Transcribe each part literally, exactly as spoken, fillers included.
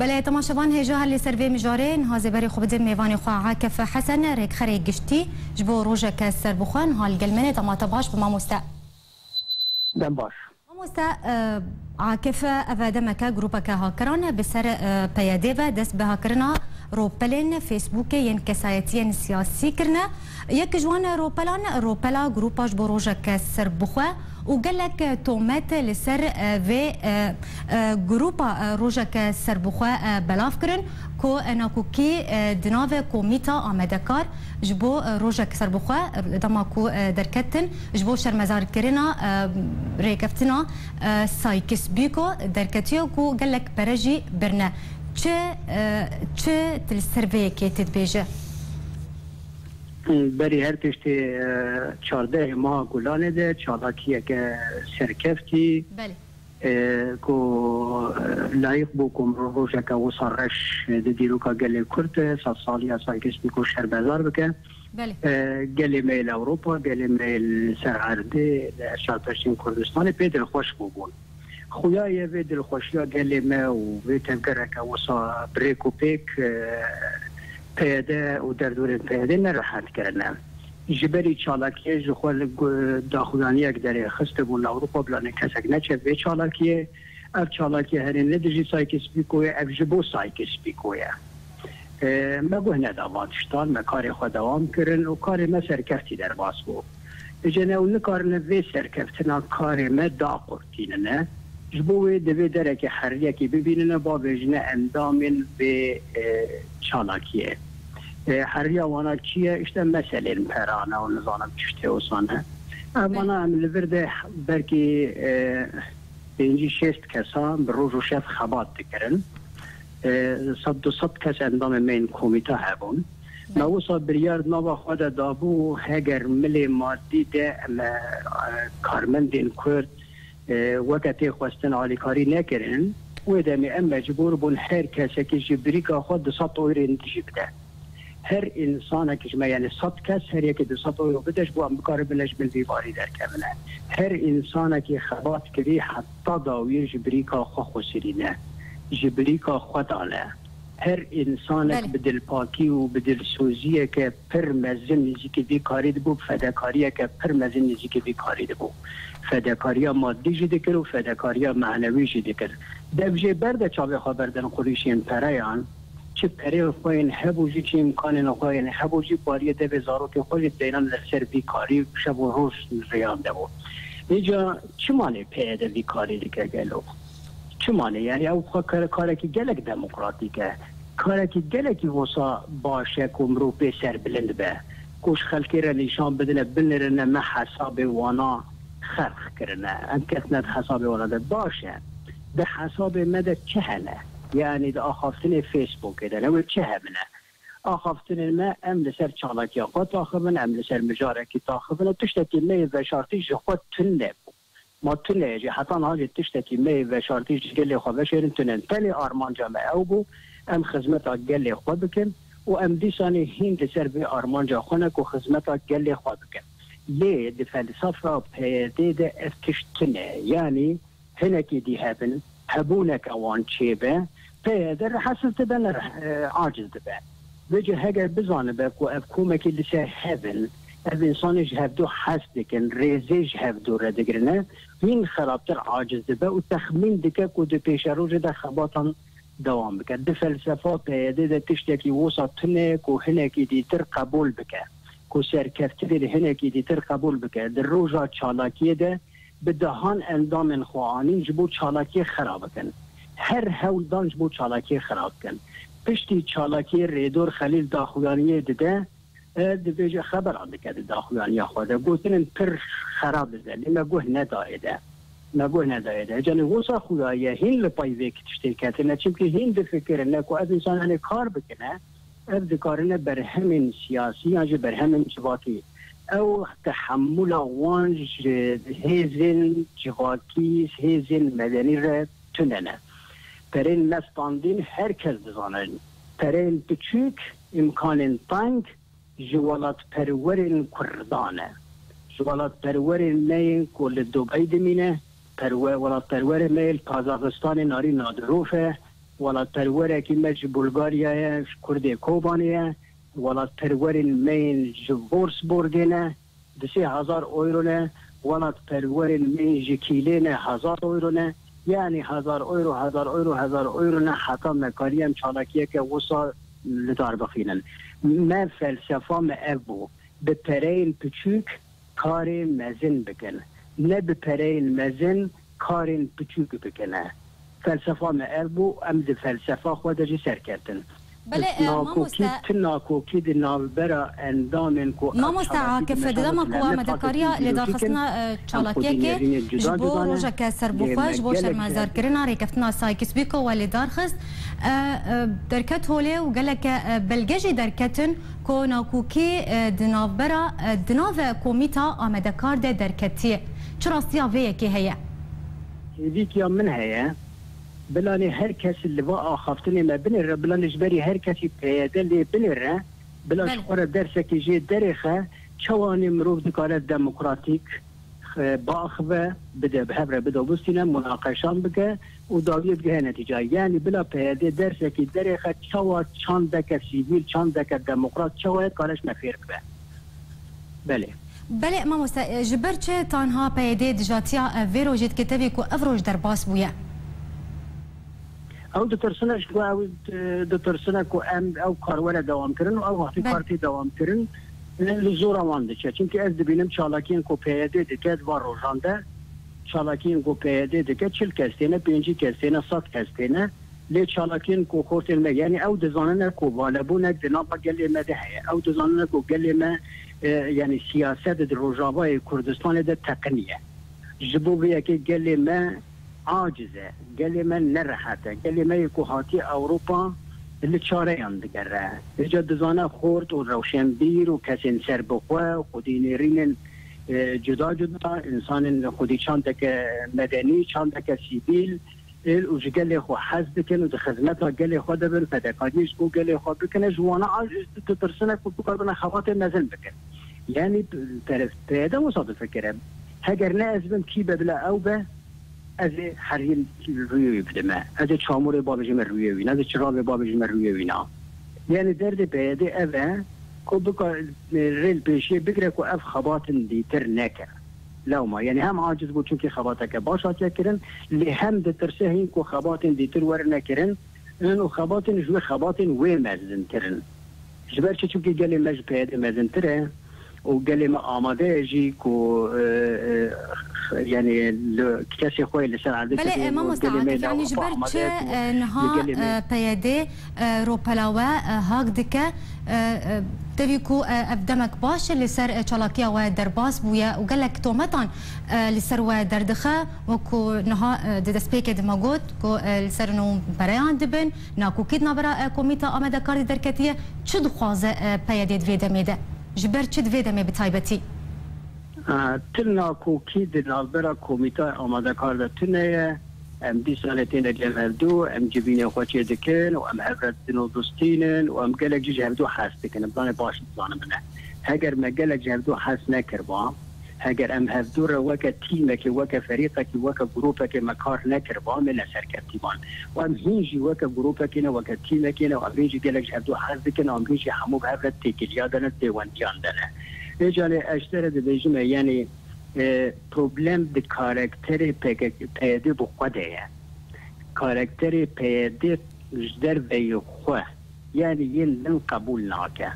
Belê, temaşevan hêja her li ser vê mijarê, niha zêberê xwe bidin mêvanê xwe Akif Hesen, rêkxerê giştî ji bo rojeke serbixwe, niha li gel me ne, dema te baş bi mamoste. Dem baş. Mamoste, e, Akif, ev demeke grûpeke hakiran bi ser, e, P Y D ve dest bi hakirina ropelên Facebookê yên kesayetiyên siyasî kirine. Yek ji wan ropelan, ropela grûpa ji bo rojeke serbixwe û gelek tomet li ser, e, vê, e, e, grûpa, e, rojeke serbixwe, e, belav kirin ku, e, nakokî, e, di navê komîta amadekar ji bo, e, rojek serbixwe, e, dema ku, e, derketin, ji bo şermezarkirina, e, rêkeftina, e, Saykis Bîko derketiye ku gelek pere jî birine. Çi, e, çi tu li ser vê yekê tu dibêje? Berî her tiştê, e, çardehê meha Gulanê de çalakiyeke serkeftî, Belê. e, ku, e, layîq bû ku mirov rojeke wisa reş di dîroka gelê Kurd, e, sedsaliya Saykis Bîko şermezar bike. Belê. E, gelê me yê li Ewropa, gelê me yê li ser erdê, li Serpeştên Kurdistanê pê dilxweş bûbûn. Xuya ye vê dilxweşiya gelê me û vê tevgereke wisa bi rêk û pêk, e, P Y D û derdorên P Y D ne rehet kirine. Ji berî çalakiyê ji xwe li gu-, daxuyaniyek derê xistibûn li Ewropa, bila ne kesek neçe vê çalakiyê. Ev çalakiyê herî ne dijî Saykis Bîko ye, ev ji bo Saykis Bîko ye. E, me guh neda van tiştan, me karê xwe dewam kirin û karê me serkeftî derbas bû. Îca ne ew nikarine vê serkeftina karê me daqurtînine. Ji bo wê divê derekê heriyekê bibînine, bavêjine endamên vê, e, çalakiyê. E, heriya wana çi ye? Îşte meselên perane û nizanim çi tiştê wisa ne. Ev Belê. Wana em li vir de belkî, e, pêncî şêst kesa bi roj û şev xebat dikirin. E, sed du sed kes endamên me yên komîta hebûn. Me Belê. Wisa biryar di nava xwe de dabû, heger milê madî de em, e, karmendên Kurd, e, weke tê xwestin alîkarî nekirin, wê demê em mecbûr bûn her kesekî ji birîka xwe du sed euro jî bide. Her însanek ji me, yanî sed kes, her yekê du sed euro bide, ji bo em bikaribin ji bin vî barî derkevine. Her însanekî xebat kirî heta dawiyê ji birîka xwe xwesirîne, ji birîka xwe dane. Her însanek Belê. Bi dilpakî û bi dilsoziyeke pir mezin nêzîkî vî karî dibû, bi fedekariyeke pir mezin nêzîkî vî karî dibû. Fedakariya madî jî dikir û fedakariya manewî jî dikir. Dev jê berde çavê xwe berdin qurîşên pereyan, çi perê xwe yên hebû jî, çi îmkanên xwe yên hebû jî, bariyê devê zarokê xwe jî deynan li ser vî karî şev û roj riyandebû. Îca çima lê P Y D vî karî dike gelo? Çima lê? Yanî ew xwe kar-, karekî gelek demokratîk e. Karekî gelekî wisa baş e ku mirov pê serbilind be. Ku ji xelkê re nîşan bidine, binirine me hesabê wana xerx kirine. Em ketine di hesabê wana de. Baş e. Di hesabê me de çi hene? Yanî di axaftinê Facebookê de ne wê çi hebine? Axaftinên me em li ser çalakiya xwe taxivin, em li ser mijarekî taxivin û tiştekî me yê veşartî ji xwe tune bû. Ma tune ye jî, heta niha jî tiştekî me yê veşartî ji gelê xwe veşêrin tune ne. Tenê armanca me ew bû, em xizmeta gelê xwe bikin û em dîsanê hîn li ser vê armanca xwe ne ku xizmeta gelê xwe bikin. Lê di felsefa P Y D de ev tişt tune ye. Yanî hinekî dî hebin, hebûneke wan çêbe, P Y D rehesiz dibe, ne reh-, e, aciz dibe. Vêce heger bizanibe ku ev komekî li ser hev in, ev însanê ji hevdu hez dikin, rêzê ji hevdu re digirine, hîn xerabtir aciz dibe û texmîn dike ku di pêşerojê de xebatan dewam bike. Di felsefa P Y D de tiştekî wisa tune ye ku hinekî dîtir qebûl bike, ku serkeftinê li hinekî dîtir qebûl bike. Di roja çalakiyê de bi dehan endamên xwe anîn ji bo çalakiyê xera bikin. Her hewl dan ji bo çalakiyê xera bikin. Piştî çalakiyê Rêdor Xelîl daxuyaniyê dide, e, dibêje xeberan dike di daxuyaniya xwe de. Gotinên pir xera dide. Lê me guh nedayê de. Me guh nedayê de. Canê wisa xuya ye, hîn li pey vê tiştê ketine. Çimkî hîn difikirine ku ev însan hene kar bikine, ev dikarine berhemên siyasî yan jî berhemên civakî. Ew tehemûla wan ji hêzên civakî, hêzên medenî re tune ne. Perên nestandin her kes dizane. Perên piçûk, îmkanên teng ji welatperwerên Kurdan e. Ji welatperwerên me yên ku li Dubey dimîne, perwe-, welatperwerê me yê li Kazaxistanê Narîn Nadirov e, Welatperwerekî me ji Bulgaryayê ye, ji Kurdê Kobanê ye. Welatperwerên me yên ji Wolfsburgê ne, di sê hezar euro ne. Welatperwerên me yên ji Kîlê ne, hezar euro ne. Yanî hezar euro, hezar euro, hezar euro ne, heta me kariye em çalakiyeke wisa li dar bixînin. Me felsefa me ev bû. Bi pereyên piçûk karê mezin bikin. Ne bi pereyên mezin karên piçûk bikine. Felsefa me ev bû, em di felsefa xwe de jî serketin. Belê, e, Nakokî, mamoste. Ti nakokî di navbera endamên ku ev Mamoste çalakî Akif, di dema ku amedekariya lêdarxistina, e, çalakiyekê ji bo rojeke serbixwe, ji bo şermezarkirina rêkeftina Sykes-Picot we lêdar xist. E, e, derket holê û geleke, e, belge jî derketin ku nakokî, e, di navbera, e, di nave komîta amadekar de derketiye. Çi rastiya vê yekê heye? Hêvîkiya min heye, bilanê her kes li va axaftinê me binêre, bilanê ji berî her kesî P Y D lê binêre, bila ji Belê. xwe re dersekê jê derêxe, çawanê mirov dikare demokratîk, e, biaxive, bide, bi hev re bide bistîne, munaqeşan bike û dawiyê bigihe netîcayê. Yanî bila P Y D dersekî derêxe çawa çandeke sivîl, çandeke demokrat, çawa ye dikare ji me fêr bibe. Belê. Belê, mamoste, e, ji ber çi tanha P Y D dijatiya, e, vê rojê dike tevî ku ev roj derbas bûye? Ew ditirsine ji ku ew, e, ditirsine ku em ew kar were dewam kirin û ew wextî Be- kar tê dewam kirin, e, li zora wan diçe. Çimkî ez dibînim çalakiyên ku P Y D dike di van rojan de, çalakiyên ku P Y D dike çil kes têne, pêncî kes têne, sed kes têne. Lê çalakiyên ku xortên me, yanî ew dizanine ku valebûnek di nava gelê me de heye. Ew dizanine ku gelê me, e, yanî siyaset di Rojavayê Kurdistanê de teqiniye. Ji bo vê yekê gelê me aciz e, gelê me nerehet e, gelê me yê ku hatiye Ewropa li çareyan digere. Vêca dizane xort û rewşenbîr û kesên serbixwe û xwedî nêrînên, e, cuda cuda, însanên xwedî çandeke medenî, çandeke sivîl, ê, û ji gelê xwe hez dikin û di xizmeta gelê xwe de bin, fedekariyê ji bo gelê xwe bikine, ji wana aciz ditirsine ku bikaribine xebatê mezin bikin. Yanî, teref P Y D wisa difikire. Heger ne ez bim, kî be bila ew be, ez ê herî rûyê wî bidime. Ez ê çamûrê bavêjime rûyê wî, ne ez ê çiravê bavêjime rûyê wî na. Yanî derdê P Y D ev e ku bika, rê li pêşiyê bigire ku ev xebatin dîtir neke. Lewma, yanî hem aciz bû çimkî xebateke baş hatiye kirin, lê hem ditirse hîn ku xebatên dîtir werine kirin, in û xebatên ji wê xebatên wê mezintir in. Ji ber çi? Çimkî gelê me ji P Y D mezintir e û gelê me amade ye jî ku, e, e, yanî li kesê xwe yê li ser erdê Belê, tevî e, û mamoste gelê me Akif, lê yanî ji Ewropa ber amade çi, ye ku e, niha, li gelê me e, P Y D, e, ropela we, e, hak dike, e, e, tevî ku, e, ev demek baş e li ser, e, çalakiya we derbas bûye û gelek tometan, e, li ser we derdixe, wekî niha, e, di destpêkê de me got ku, e, li ser nû bereyan dibin, nakokî di navbera, e, komîta amadekar de derketiye. Çi dixwaze, e, P Y D di vê demê de? Ji ber çi di vê demê bi taybetî? E, ti nakokî di navbera komîta amadekar de tune ye. Em dîsa lê têne cem hevdû, em civînê xwe çê dikin û em hev re didin û distînin û em gelek jî ji hevdû hez dikin. Em zanê baş dizanin bine. Heger me gelek ji hevdû hez nekirba, heger em hevdû re weke tîmekê, weke ferîqekî, weke grûpekê me kar nekirba, em ê neserkevtî ban. Û em hîn jî weke grûpekê ne, weke tîmekê ne, û em hîn jî gelek ji hevdû hez dikin, û em hîn jî hemû bi hev re têkiliya de ne, pêwendiyan de ne. Vê carê ez ji te re dibêjime, yanî, e, problem di karakterê P K K, P Y D bi xwe de ye. Karakterê P Y D ji derveyî xwe, yanî yên din qebûl nake.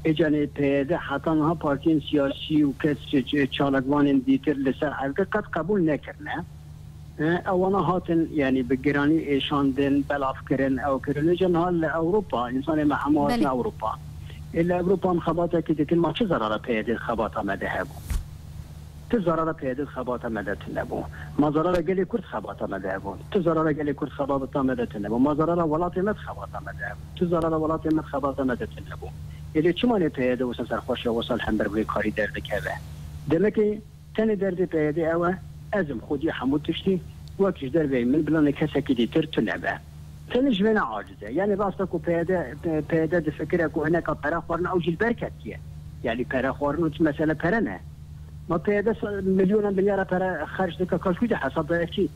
Ê canê P Y D heta niha partiyên siyasî û kes ç-, ç-, çalakvanên dîtir li ser erdê qet qebûl nekirine. E, ewana hatin, yanî bi giranî êşandin, belav kirin, ew kirin. Ê ca niha li Ewropa, însanê me hemû hatin Belê. Ewropa. Ê li Ewropa em xebatekî dikin, ma çi zerara P Y D xebata me de hebû? Ti zarara P Y D xebata me de tune bû. Ma zarara gelê Kurd xebata me de hebû. Ti zarara gelê Kurd xebata me de tune bû. Ma zarara welatê me xebata me de hebû. Ti zarara welatê me xebata me de tune bû. Ê lê çima nê P Y D wisa serxweş e, wisa li hember vê karî derdikeve? Demekê tenê derdê P Y D ew e, ez im xwedî hemû tiştî, wek ji derveyî min bila ne kesekî dîtir tune be. Tenê ji vê ne aciz e. Yanî rast e ku P Y D, P Y D difikire ku hineka pere xwarine, ew jî li ber ketiye. Yanî pere xwarin û mesele pere ne. Ma P Y D se-, milyona milyara pere xerc dike, ka ji ku de hesab dayê kî?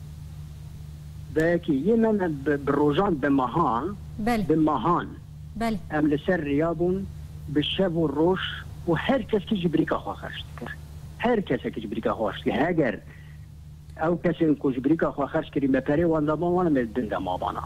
Belkî yê me, me bi, bi rojan, bi mehan, Belê. bi mehan Belê. em li ser riya bûn, bi şev û roj, û her kes ki ji birîka xwe xerc dikir. Her kesek ji birîka xwe xerc dikir. Heger ew kesên ku ji birîka xwe xerc kirî me perê wan dama wan, em ê di bin de mabana.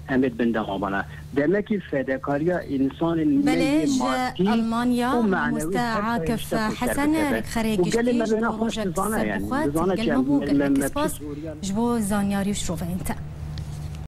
Em ê di bin de mabana. Demekî fedekariya însanên me Belê, yê ji madî Almanya, û manewi mamoste her Akif tiştek û Hesen, şerbi hebe. Rêkxerê Û gelê giştî me ji bo bêhna xweş rojek dizane, ser yani. bixwe, Dizane gelin çi mabû, gelek dizane me kespas çi ji bo zanyarî û şiroveyên te.